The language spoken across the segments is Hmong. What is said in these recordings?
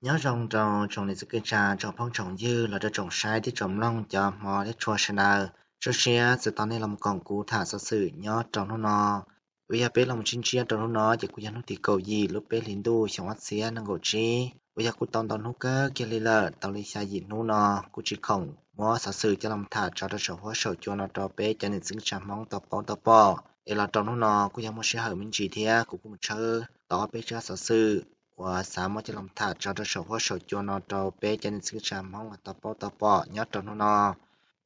Nyob zoo rau tsoom niam txiv kwv tij tsoom phooj tsoom ywg los rau tsoom saib thiab tsoom mloog cov hmov thiab tshua sawv daws. Zoo siab txais tos nej los koom kuv tham xov xwm nyob rau hnub no. Uas yog peb los mus ntsib ntsib rau hnub no ces kuj yog hnub tim kaum yim lub peb hlis ntuj xyoo ob txhiab nees nkaum tsib, uas yog kuj tau ntau hnub kawg kiag li lawm, tau li xya yim hnub no kuj tsis khoom muab xov xwm coj los tham tso rau saum huab saum cua no rau peb cov niam txiv kwv tij tsoom Hmoob tau paub tau pom. Es los rau hnub no kuj yog muaj sij hawm me ntsis thiab kuv kuj mus tshawb tau ob peb tsab xov xwm uas xav muab coj los tham tso rau saum huab saum cua no rau peb cov niam txiv kwv tij tsoom Hmoob tau paub tau pom nyob rau hnub no.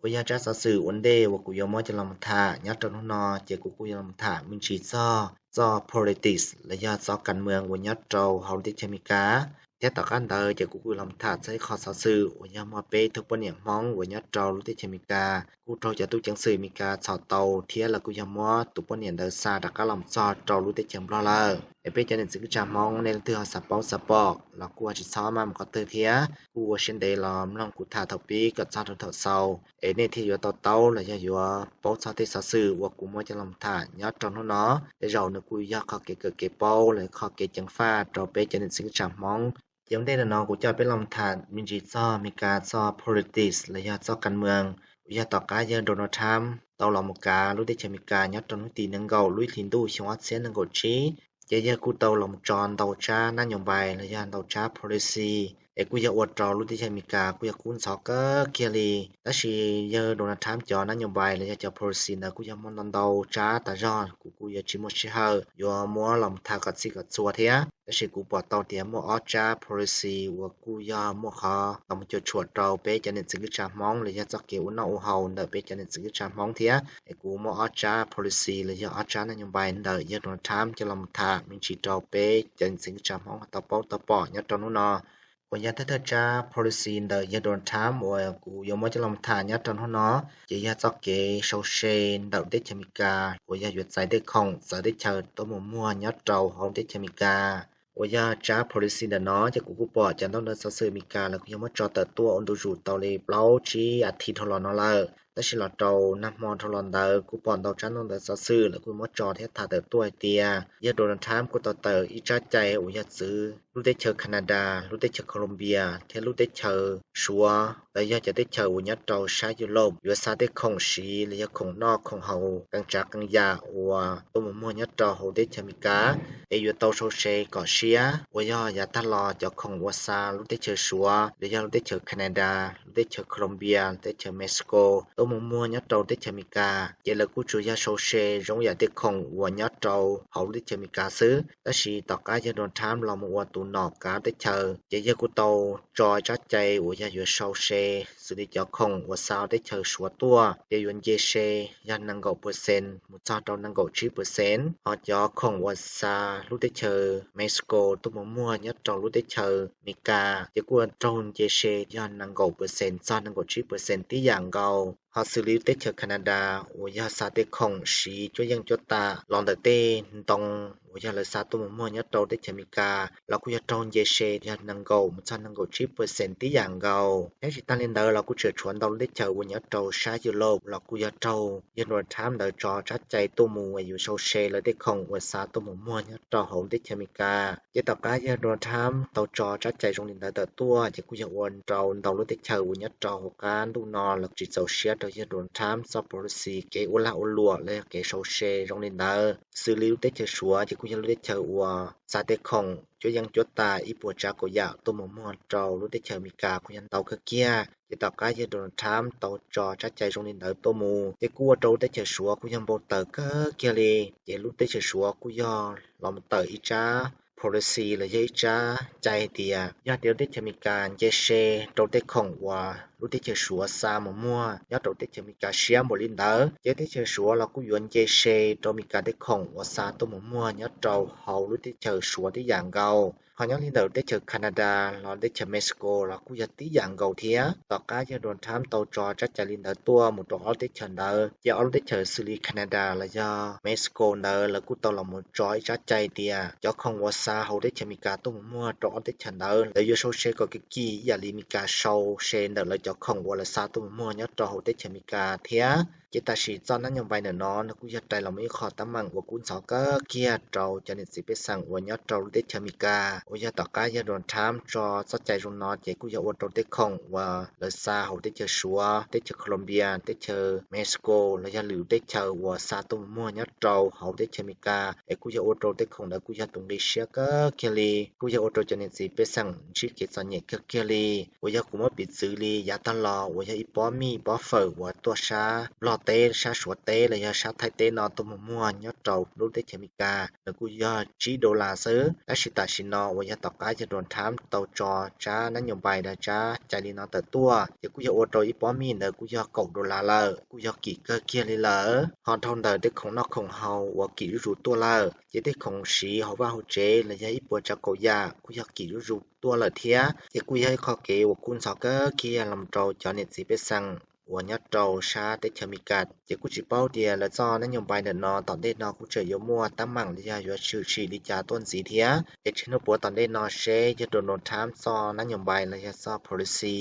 Uas yog tsab xov xwm ua ntej uas kuv yuav muab coj los tham nyob rau hnub no ces kuv kuj yuav los tham me ntsis txog txoj politics los yog txoj kas mwm uas nyob rau hauv teb chaws Amelikas. Thiab tom qab ntawd ces kuv kuj yuav los tham txog ib qho xov xwm uas yog muaj peb tug poj niam Hmoob uas nyob rau lub teb chaws Amelikas kuj raug cov tub ceev xwm Amelikas txhom tau thiab lawv kuj yog muab tus poj niam ntawd xa rov qab los txog rau lub teb chaws Nplog lawm. Es peb cov niam txiv kwv tij tsoom Hmoob nej leej twg ho xav paub xav pom los kuj tsis txhob maj mus qhov twg thiab kuj ua siab ntev los mloog kuv tham thaum pib kom txog rau thaum xaus es nej thiaj yuav tau taub los yog yuav paub txog tej xov xwm uas kuv muab coj los tham nyob rau hnub no. Tej zaum nws kuj yog qhov kev kawm kev paub los qhov kev ceev faj rau peb cov niam txiv kwv tij tsoom Hmoob. Ces ua ntej no kuv coj peb los tham me ntsis txog Amelikas txoj politics los yog txoj kas mwm uas yog tom qab yawg Donald Trump tau los mus kav lub teb chaws Amelikas nyob rau hnub tim nees nkaum lub ib hlis ntuj xyoo ob txhiab nees nkaum tsib. Ces yawg kuj tau los mus tso ntau tsab nab nyob npais los yog ntau tsab policy es kuj yog ua rau lub teb chaws Amelikas kuj yog kub ntxhov kawg kiag li. Tab sis yawg Donald Trump cov nab nyob npais los yog cov policy ntawd kuj yog muaj ntau ntau tsab tas zog, kuv kuj yuav tsis muaj sij hawm yuav muab los tham kom txhij kom txhua thiab. Tab sis kuv pom tau tias muaj ob tsab policy uas kuj yog muaj qhov los mus cuam tshuam rau peb cov niam txiv kwv tij tsoom Hmoob los yog txoj kev ua noj ua haus ntawm peb cov niam txiv kwv tij tsoom Hmoob thiab. Es kuv muab ob tsab policy los yog ob tsab nab nyob npais ntawm yawg Donald Trump coj los tham me ntsis rau peb cov niam txiv kwv tij tsoom Hmoob tau paub tau pom nyob rau hnub no. Uas yog thawj thawj tsab policy ntawm yawg Donald Trump uas kuv yuav muab coj los tham nyob rau hnub no, ces yog txoj kev sau se ntawm teb chaws Amelikas uas yog yuav txais tej khoom txawv teb chaws tuaj mus muag nyob rau hauv teb chaws Amelikas. Uas yog tsab policy ntawm no ces kuv kuj pom cov ntaub ntawv xov xwm Amelikas lawv kuj yog muab tso tawm tuaj ua ntu zus tau li plaub tsib as thiv dhau los no lawm. Tab sis los rau nag hmo dhau los ntawd kuj pom ntau tsab ntaub ntawv xov xwm lawv kuj muab tso thiab tham tawm tuaj hais tias yawg Donald Trump kuj tau tawm ib tsab cai uas yog txwv lub teb chaws Canada, lub teb chaws Colombia thiab lub teb chaws Suav, los yog cov teb chaws uas nyob rau sab Europe yuav xa tej khoom siv los yog khoom noj khoom haus qee tsav qee yam uas tuaj mus muag nyob rau hauv teb chaws Amelikas, es yuav tau sau se kom siab uas yog yav tag los cov khoom uas xa lub teb chaws Suav los yog lub teb chaws Canada, lub teb chaws Colombia, teb chaws Mexico tuaj mus muag nyob rau teb chaws Amelikas, ces lawv kuj tsuas yog sau se zoo yam tej khoom uas nyob rau hauv lub teb chaws Amelikas xwb. Tab sis tom qab yawg Donald Trump los mus ua tus nom kav teb chaws, ces yawg kuj tau tso tsab cai uas yog yuav sau se xws li cov khoom uas xa teb chaws Suav tuaj ces yuav nce se yog nees nkaum percent mus txog rau nees nkaum tsib percent, ho cov khoom uas xa lub teb chaws Mexico tuaj mus muag nyob rau lub teb chaws Amelikas ces kuj raug nce se yog nees nkaum percent txog nees nkaum tsib percent tib yam nkaus. Ho xws li teb chaws Canada uas yog xa tej khoom siv cuab yeej cuab tam los ntawm tej ntoo uas yog lawv xa tuaj mus muag nyob rau teb chaws Amelikas los kuj yog raug nce se yog nees nkaum mus txog nees nkaum tsib percent tib yam nkaus. Thiab tsis tag li ntawd los kuj tseem tshuav ntau lub teb chaws uas nyob rau sab Europe los kuj yog raug yawg Donald Trump ntawd tso tsab cai tuaj mus yuav sau se lawv tej khoom uas xa tuaj mus muag nyob rau hauv teb chaws Amelikas. Ces tom qab yawg Donald Trump tau tso tsab cai zoo li ntawd tawm tuaj ces kuj yog ua rau ntau lub teb chaws uas nyob rau hauv qab ntuj no los tsis txaus siab rau yawg Donald Trump txoj policy kev ua lag ua luam los yog kev sau se zoo li ntawd. Xws li lub teb chaws Suav ces kuj yog lub teb chaws uas xa tej khoom cuab yeej cuab tam ib puas tsav kaum yam tuaj mus muag rau lub teb chaws Amelikas kuj yog ntau kawg kiag. Ces tom qab yawg Donald Trump tau tso tsab cai zoo li ntawd tuaj mus ces kuj ua rau lub teb chaws Suav kuj yog npau taws kawg kiag li. Ces lub teb chaws Suav kuj yog los mus tawm ib tsab policy los yog ib tsab cai hais tias yog tias lub teb chaws Amelikas nce se rau tej khoom uas lub teb chaws Suav xa mus muag nyob rau teb chaws Amelikas siab npaum li ntawd ces teb chaws Suav los kuj yuav nce se rau Amelikas tej khoom uas xa tuaj mus muag nyob rau hauv lub teb chaws Suav tib yam nkaus. Ho nyob li ntawm teb chaws Canada los teb chaws Mexico los kuj yog tib yam nkaus thiab. Tom qab yawg Donald Trump tau tso tsab cai li ntawd tuaj mus rau ob lub teb chaws ntawd ces ob lub teb chaws xws li Canada los yog Mexico ntawd lawv kuj tau los mus tso ib tsab cai tias cov khoom uas xa hauv teb chaws Amelikas tuaj mus muag rau ob teb chaws ntawd lawv yuav sau se kom kim kim ib yam li Amelikas sau se ntawm lawv cov khoom uas lawv xa tuaj mus muag nyob rau hauv teb chaws Amelikas thiab. Ces tam sim txoj nab nyob npai ntawm no nws kuj yog rais los mus ib qho teeb meem uas kub ntxhov kawg kiag rau cov niam txiv pej xeem uas nyob rau lub teb chaws Amelikas, uas yog tom qab yawg Donald Trump tso txoj cai zoo no ces kuj yog ua rau tej khoom uas lawv xa hauv teb chaws Suav, teb chaws Colombia, teb chaws Mexico los yog lwm teb chaws uas xa tuaj mus muag nyob rau hauv teb chaws Amelikas es kuj yog ua rau tej khoom ntawd kuj yog tus nqi siab kawg kiag li, kuj yog ua rau cov niam txiv pej xeem ntsib kev txom nyem kawg kiag li. Uas yog kuv muab piv txwv li yav tag los uas yog ib pob mij pob fawm uas tuaj sab Nplog teb, sab Suav teb los yog sab Thaib teb no tuaj mus muag nyob rau lub teb chaws Amelikas nws kuj yog tsib dollar xwb, tab sis tam sim no uas yog tom qab yawg Donald Trump tau tso tsab nab nyob npai ntawd, tsab cai li no tawm tuaj ces kuj yog ua rau ib pob mij ntawd kuj yog kaum dollar lawm, kuj yog kim kawg kiag li lawm. Ho dhau ntawm tej khoom noj khoom haus uas kim zuj zus tuaj lawm ces tej khoom siv hauv vaj hauv tsev los yog ib puas tsav kaum yam kuj yog kim zuj zus tuaj lawm thiab. Ces kuj yog ib qho kev uas kub ntxhov kawg kiag los rau cov niam txiv pej xeem uas nyob rau sab teb chaws Amelikas. Ces kuj tsis paub tias lawv txoj nab nyob npai ntawm no tom ntej no kuj tseem yuav muaj teeb meem los yog yuav tshwm sim li cas tuaj ntxiv thiab. Ces tseg hnub puav tom ntej no seb yawg Donald Trump txoj nab nyob npai los yog txoj policy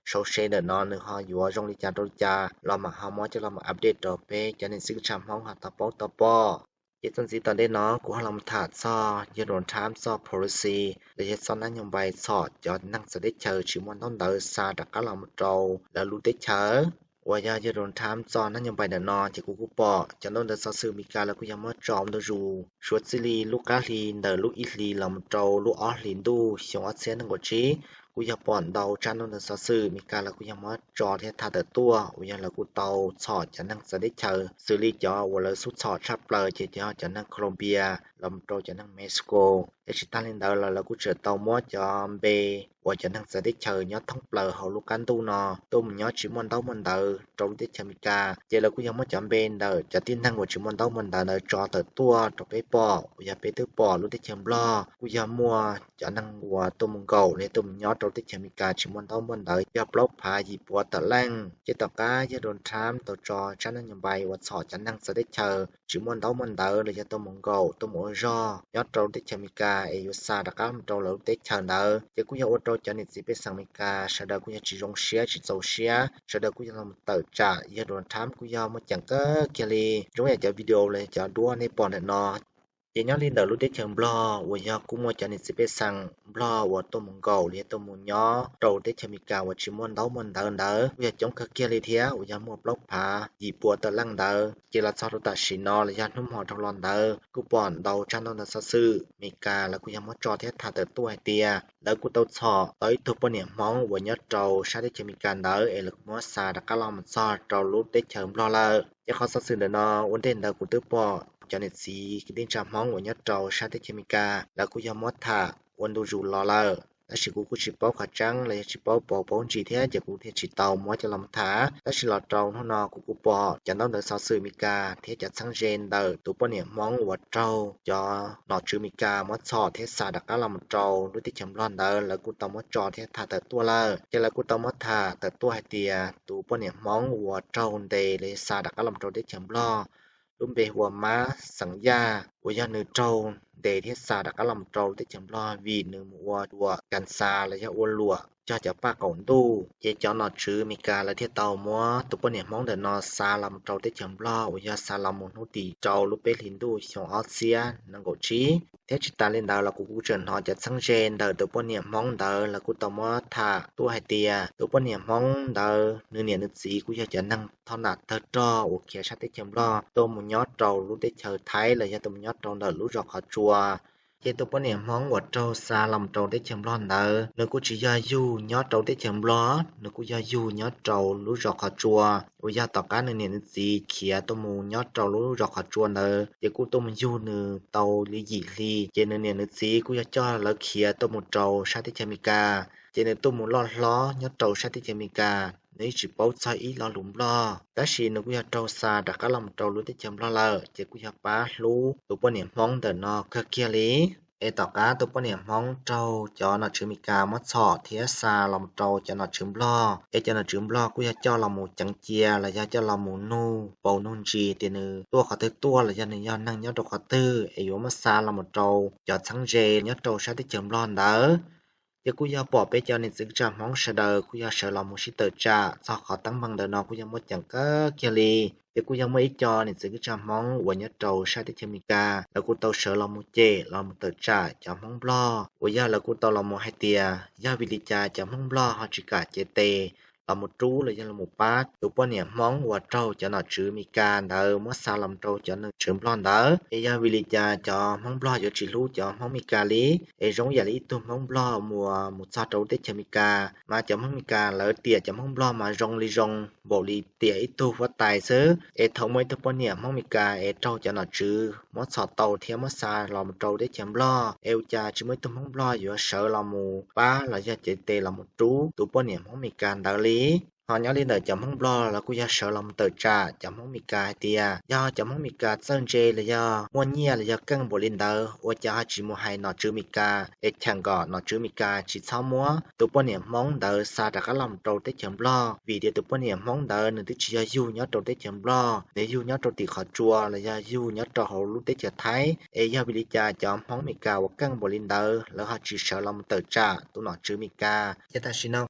sau se ntawm no nws ho yuav zoo li cas rau li cas los mam ho muab coj los mus update rau peb cov niam txiv kwv tij Hmoob ho tau paub tau pom. Ces txuas ntxiv tom ntej no kuv ho los tham txog yawg Donald Trump txoj policy los yog txoj nab nyob npai txhom cov neeg txawv teb chaws tsis muaj ntaub ntawv xa rov qab los mus rau lawv lub teb chaws. Uas yog yawg Donald Trump txoj nab nyob npai ntawm no ces kuv kuj pom cov ntaub ntawv xov xwm Amelikas lawv kuj yog muab tso ntau zus suav txij li lub qab hli ntawm lub ib hlis los mus rau lub ob hlis ntuj xyoo ob txhiab nees nkaum tsib. Kuj yog pom ntau tsab ntaub ntawv xov xwm Amelikas lawv kuj yog muab tso thiab tham tawm tuaj uas yog lawv kuj tau txhom cov neeg txawv teb chaws xws li cov uas lawv xub txhom tshaj plaws ces yog cov neeg Colombia los mus rau cov neeg Mexico. Thiab tsis tag li ntawd los lawv kuj tseem tau muab cov npe uas cov neeg txawv teb chaws nyob thoob plaws hauv lub qab ntuj no tuaj mus nyob tsis muaj ntaub muaj ntawv rau lub teb chaws Amelikas. Ces lawv kuj yog muab cov npe ntawm cov tib neeg uas tsis muaj ntaub muaj ntawv ntawd tso tawm tuaj rau peb pom uas yog peb twb pom lub teb chaws Nplog kuj yog muaj cov neeg uas tuaj mus nkaum los yog tuaj mus nyob rau teb chaws Amelikas tsis muaj ntaub muaj ntawv yog plaub phav yim puas tawm leej. Ces tom qab yawg Donald Trump tau tso tsab nab nyob npai uas txhom cov neeg txawv teb chaws tsis muaj ntaub muaj ntawv los yog tuaj mus nkaum tuaj mus ua zog nyob rau teb chaws Amelikas es yuav xa rov qab mus rau lawv lub teb chaws ntawd ces kuj yog ua rau cov niam txiv pej xeem Amelikas sawv daws kuj yog tsis zoo siab tsis txaus siab, sawv daws kuj yog los tawm tsam yawg Donald Trump kuj yog muaj ceem kawg kiag li. Zoo yam cov video los yog cov duab nej pom ntawm no. Ces nyob li ntawm lub teb chaws Nplog uas yog kuj muaj cov niam txiv pej xeem Nplog uas tuaj mus nkaum los yog tuaj mus nyob rau teb chaws Amelikas uas tsis muaj ntaub muaj ntawv ntawd kuj yog coob kawg kiag li thiab uas yog muaj plaub phav yim puas tawm leej ntawd. Ces los txog rau tam sim no los yog hnub hmo dhau los ntawd kuj pom ntau tsab ntaub ntawv xov xwm Amelikas lawv kuj yog muab tso thiab tham tawm tuaj hais tias lawv kuj tau txhom tau ib tug poj niam Hmoob uas nyob rau sab teb chaws Amelikas ntawd es lawv kuj muab xa rov qab los mus txog rau lub teb chaws Nplog lawm. Ces qhov xov xwm ntawm no ua ntej ntawd kuv twb pom cov niam txiv kwv tij neej tsa Hmoob uas nyob rau sab teb chaws Amelikas lawv kuj yog muab tham ua ntu zus los lawm, tab sis kuv kuj tsis paub qhov tseeb los yog tsis paub paus paub ntsis thiab ces kuv thiaj tsis tau muab coj los tham. Tab sis los rau hnub no kuv kuj pom cov ntaub ntawv xov xwm Amelikas thiab cov txheeb ze ntawm tus poj niam Hmoob uas raug cov nom tswv Amelikas muab txhom thiab xa rov qab los mus rau lub teb chaws Nplog ntawd lawv kuj tau muab tso thiab tham tawm tuaj lawm. Ces lawv kuj tau muab tham tawm tuaj hais tias tus poj niam Hmoob uas raug ntes los yog xa rov qab los mus rau teb chaws Nplog lub npe hu ua Mab xeem Yaj uas yog nws raug ntes thiab xa rov qab los mus rau teb chaws Nplog vim nws mus ua luam kas xas los yog ua luam cog cov paj qaum ntuj. Ces cov nom tswv Amelikas lawv thiaj tau muab tus poj niam Hmoob ntawm no xa los mus rau teb chaws Nplog uas yog xa los mus hnub tim rau lub peb hlis ntuj xyoo ob txhiab nees nkaum tsib. Thiab tsis tas li ntawd los kuv kuj tseem hnov cov txheeb ze ntawm tus poj niam Hmoob ntawd lawv kuj tau muab tham tuaj hais tias tus poj niam Hmoob ntawd nws niam nws txiv kuj yog cov neeg thoj nam tawg rog uas khiav sab teb chaws Nplog tuaj mus nyob rau lub teb chaws Thaib los yog tuaj mus nyob rau ntawm lub zos Qhov Tsua. Ces tus poj niam Hmoob uas raug xa los rau teb chaws Nplog ntawd nws kuj tsis yog yug nyob rau teb chaws Nplog, nws kuj yog yug nyob rau lub zos Qhov Tsua uas yog tom qab nws niam nws txiv khiav tuaj mus nyob rau lub zos Qhov Tsua ntawd ces kuj tuaj mus yug nws tau li yim hli. Ces nws niam nws txiv kuj yog coj lawv khiav tuaj mus rau sab teb chaws Amelikas, ces nws tuaj mus loj hlob nyob rau sab teb chaws Amelikas, nws yeej tsis paub txog ib lo lus Nplog, tab sis nws kuj yog raug xa rov qab los mus rau lub teb chaws Nplog lawm, ces kuj yog pab hlub tus poj niam Hmoob ntawm no kawg kiag li. Es tom qab tus poj niam Hmoob raug cov nom tswv Amelikas muab txhom thiab xa los mus rau cov nom tswv Nplog, es cov nom tswv Nplog kuj yog coj los mus ceev cia los yog coj los mus nug paus nug ntsis tias nws tuaj qhov twg tuaj los yog nws yog neeg nyob rau qhov twg es yuav muab xa los mus rau cov txheeb ze nyob rau sab teb chaws Nplog ntawd. Ces kuj yog pom peb cov niam txiv kwv tij Hmoob sawv daws kuj yog sawv los mus sib tawm tsam txog qhov teeb meem ntawm no kuj yog muaj ceem kawg kiag li. Ces kuj yog muaj ib co niam txiv kwv tij Hmoob uas nyob rau sab teb chaws Amelikas lawv kuj tau sawv los mus cem los mus tawm tsam cov Hmoob Nplog uas yog lawv kuj tau los mus hais tias yog vim li cas cov Hmoob Nplog ho tsis kam cev tes los mus rub los yog los mus pab tus poj niam Hmoob uas raug cov nom tswv Amelikas ntawd muab xa los rau cov nom tswv Nplog ntawd. Es yog vim li cas cov Hmoob Nplog yuav tsis hlub cov Hmoob Amelikas li, es zoo yam li ib tug Hmoob Nplog mus mus txog rau lub teb chaws Amelikas mas cov Hmoob Amelikas lawv tiam cov Hmoob Nplog mas zoo li zoo npaum li tiam ib tug huab tais xwb. Es thaum muaj ib tug poj niam Hmoob Amelikas es raug cov nom tswv muab txhom tau thiab muab xa los mus rau teb chaws Nplog, es ua cas tsis muaj ib tug Hmoob Nplog yuav sawv los mus pab los yog cev tes los mus rub tus poj niam Hmoob Amelikas ntawd li. Ho nyob li ntawm cov Hmoob Nplog los kuj yog sawv los mus tawm tsam cov Hmoob Amelikas hais tias yog cov Hmoob Amelikas txawj ntse los yog muaj nyiaj los yog keej npaum li ntawd ua cas ho tsis mus hais nom tswv Amelikas es cheem kom nom tswv Amelikas tsis txhob muab tus poj niam Hmoob ntawd xa rov qab los rau teb chaws Nplog, vim tias tus poj niam Hmoob ntawd nws twb tsis yog yug nyob rau teb chaws Nplog, nws yug nyob rau tim qhov tsua los yog yug nyob rau hauv lub teb chaws Thaib. Es yog vim li cas cov Hmoob Amelikas uas keej npaum li ntawd lawv ho tsis sawv los mus tawm tsam tus nom tswv Amelikas. Ces tam sim no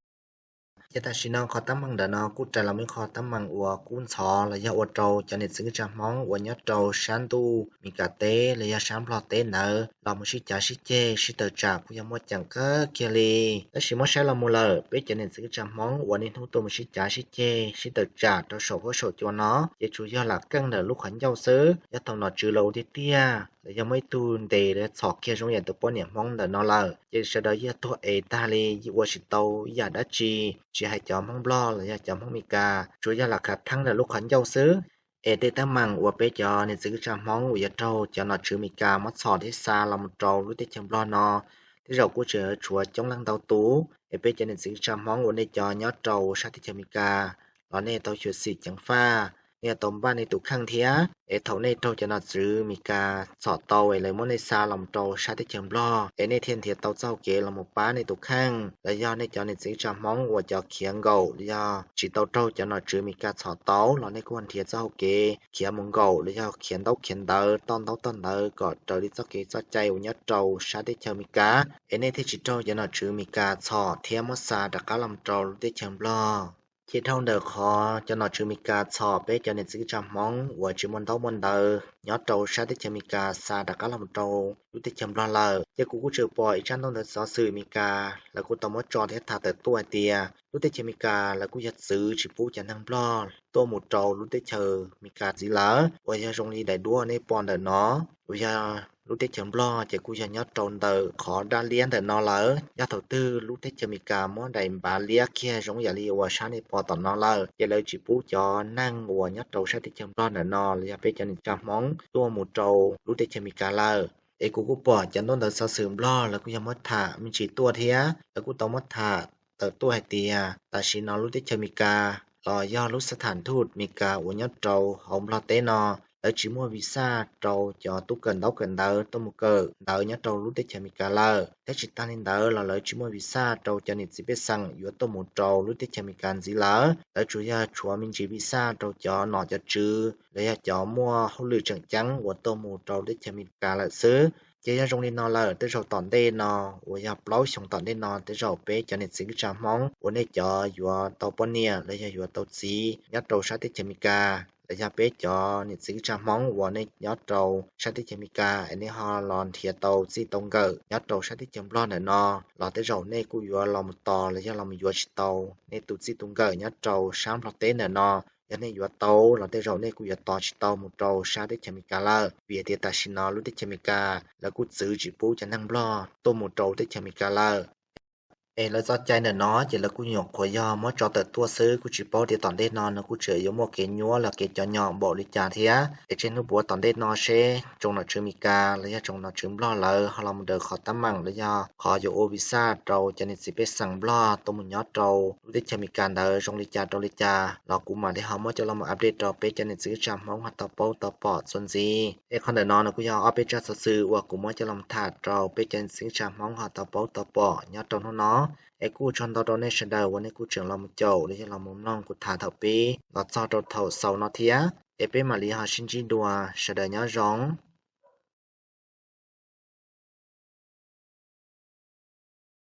Ces tam sim no qhov teeb meem ntawm no kuj rais los ib qho teeb meem uas kub ntxhov los yog ua rau cov niam txiv kwv tij Hmoob uas nyob rau sab ntuj Amelikas teb los yog sab Nplog teb ntawd los mus sib cav sib ceg sib tawm tsam kuj yog muaj ceem kawg kiag li. Tab sis muab saib los mus lawm peb cov niam txiv kwv tij Hmoob uas niaj hnub tuaj mus sib cav sib ceg sib tawm tsam rau saum huab saum cua no ces tsuas yog lam keej ntawm lub qhov ncauj xwb. Yog thaum nom tswv los ua tiag tiag los yog muaj ib tug ntes los yog txhom kiag zoo yam tus poj niam Hmoob ntawm no lawm ces sawv daws yeej tuag ev tag li, yeej ua tsis tau ib yam dab tsi, tsis hais cov Hmoob Nplog los yog cov Hmoob Amelikas, tsuas yog lam khav theeb ntawm lub qhov ncauj xwb. Es tej teeb meem uas peb cov niam txiv kwv tij Hmoob uas yuav raug cov nom tswv Amelikas muab txhom thiab xa los mus rau lub teb chaws Nplog no tej zaum kuj tseem tshuav coob leej ntau tus. Es peb cov niam txiv kwv tij Hmoob uas nej cov nyob rau sab teb chaws Amelikas los nej tau xyuam xim ceev faj, nej yuav tau npaj nej tus kheej thiab. Es thaum nej raug cov nom tswv Amelikas txhom tau es lawv muab nej xa los rau sab teb chaws Nplog es nej thiaj nrhiav tau txoj hau kev los mus pab nej tus kheej, los yog nej cov niam txiv kwv tij Hmoob uas cov khiav nkaum los yog tsis tau raug cov nom tswv Amelikas txhom tau los nej kuj nrhiav txoj hau kev khiav mus nkaum los yog khiav ntaub khiav ntawv toj ntaub toj ntawv kom raws li txoj kev txoj cai uas nyob rau sab teb chaws Amelikas es nej thiaj tsis raug cov nom tswv Amelikas txhom thiab muab xa rov qab los rau lub teb chaws Nplog. Ces dhau ntawm qhov cov nom tswv Amelikas txhom peb cov niam txiv kwv tij Hmoob uas tsis muaj ntaub muaj ntawv nyob rau sab teb chaws Amelikas xa rov qab los rau lub teb chaws Nplog lawm, ces kuv kuj tseem pom ib tsab ntaub ntawv xov xwm Amelikas lawv kuj tau muab tso thiab tham tawm tuaj hais tias lub teb chaws Amelikas lawv kuj yog txwv tsis pub cov neeg Nplog tuaj mus rau lub teb chaws Amelikas ntxiv lawm, uas yog zoo li daim duab nej pom ntawm no uas yog lub teb chaws Nplog ces kuj yog nyob rau ntawm qhov dab liab ntawm no lawm. Yog thaum twg lub teb chaws Amelikas muab daim npav liab kiag zoo yam li uas sab nej pom tom no lawm ces lawv tsis pub cov neeg uas nyob rau sab teb chaws Nplog ntawm no los yog peb cov niam txiv Hmoob tuaj mus rau lub teb chaws Amelikas lawm. Es kuv kuj pom cov ntaub ntawv xov xwm Nplog lawv kuj yog muab tham me ntsis tuaj thiab lawv kuj tau muab tham tawm tuaj hais tias tam sim no lub teb chaws Amelikas los yog lub xab tham thum Amelikas uas nyob rau hauv Nplog teb no lawv tsis muaj visa rau cov tub kawm ntaub kawm ntawv tuaj mus kawm ntawv nyob rau lub teb chaws Amelikas lawm, thiab tsis tag li ntawd los lawv tsis muaj visa rau cov niam txiv pej xeem yuav tuaj mus rau lub teb chaws Amelikas ntxiv lawm. Lawv tsuas yog tshuav me ntsis visa rau cov nom cov tswv los yog cov muaj hauj lwm tseem ceeb uas tuaj mus rau lub teb chaws Amelikas lawm xwb. Ces yog zoo li no lawm tej zaum tom ntej no uas yog plaub xyoos tom ntej no tej zaum peb cov niam txiv kwv tij Hmoob uas nej cov yuav tau poj niam los yog yuav tau txiv nyob rau sab teb chaws Amelikas los yog peb cov niam txiv kwv tij Hmoob uas nej nyob rau sab teb chaws Amelikas es nej ho los nrhiav tau txij tau nkawm nyob rau sab teb chaws Nplog ntawm no los tej zaum nej kuj yuav los mus tos los yog los mus yuav tsis tau nej tus txij tus nkawm nyob rau sab Nplog teb ntawm no. Yog nej yuav tau los tej zaum nej kuj yuav tos tsis tau mus rau sab teb chaws Amelikas lawm, vim hais tias tam sim no lub teb chaws Amelikas lawv kuj txwv tsis pub cov neeg Nplog tuaj mus rau teb chaws Amelikas lawm. Es lawv txoj cai ntawm no ces lawv kuj nyuam qhuav yog muab tso tawm tuaj xwb, kuj tsis paub tias tom ntej no nws kuj tseem yuav muaj kev nyuab los kev cov nyom npaum li cas thiab. Es tseg hnub puav tom ntej no seb tsoom nom tswv Amelikas los yog tsoom nom tswv Nplog lawv ho los mus daws qhov teeb meem los yog qhov yuav ua visa rau cov niam txiv pej xeem Nplog tuaj mus nyob rau lub teb chaws Amelikas ntawd zoo li cas rau li cas los kuv mam li ho muab coj los mus update rau peb cov niam txiv kwv tij Hmoob ho tau paub tau pom txuas ntxiv. Es qhov ntawm no nws kuj yog ob peb tsab xov xwm uas kuv muab coj los mus tham rau peb cov niam txiv kwv tij Hmoob ho tau paub tau pom nyob rau hnub no. Es kuj ua tsaug ntau rau nej sawv daws uas nej kuj tseem los mus caum los yog los mus mloog kuv tham thaum pib los txog rau thaum xaus no thiab. Es peb mam li ho sib ntsib dua, sawv daws nyob zoo.